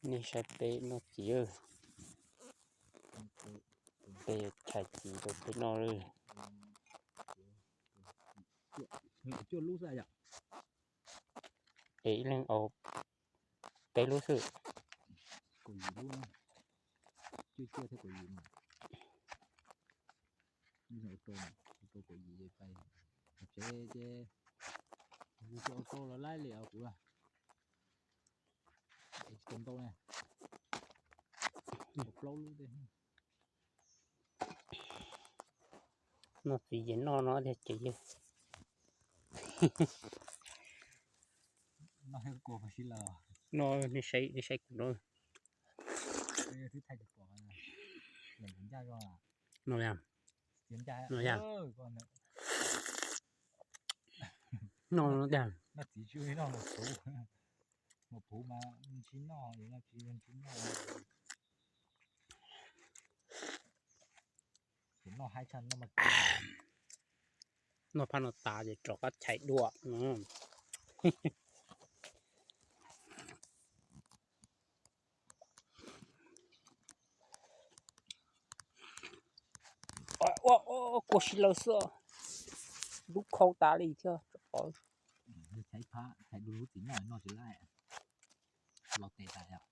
Nej saib peb noj txiv, peb yuav chais txiv rau peb noj. Es ib leeg ua peb lub xwb. Kaum yim lub, cuaj cuaj thiab kaum yim. Ua rau, ua rau kaum yim pais tsev ces, yus tsis ua rau los laib li os kuv. Es tsis tau ntau na, ua plaub lub tej. Noj txiv ces noj no tiag ces yog. Noj thiab kua puas sib law? No, nej saib, nej saib kuv no. Twb thaij tsis pom, ncaj zoo. No yog, no yog. No no tiag. Noj txiv tsis noj mus puv, mus puv mas tsis noj, noj txiv tsis noj. Ces noj haib tshaj noj mas. Noj phab no tas ces rov qab chais dua. Ua, ua, kua sib law xwb, lub khau tas li thiab. Chais phab, chais du lub txiv noj, noj tsis laib, los tes tas yom.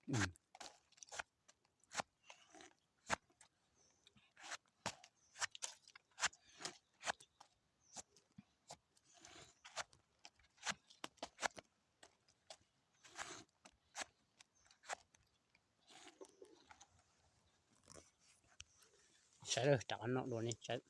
Saib lawm, rov qab noj dua nej saib.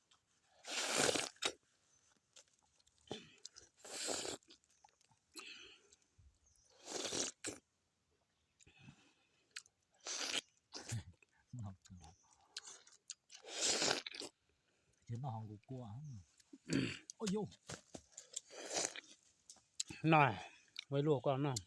Noj, ua luaj koj noj.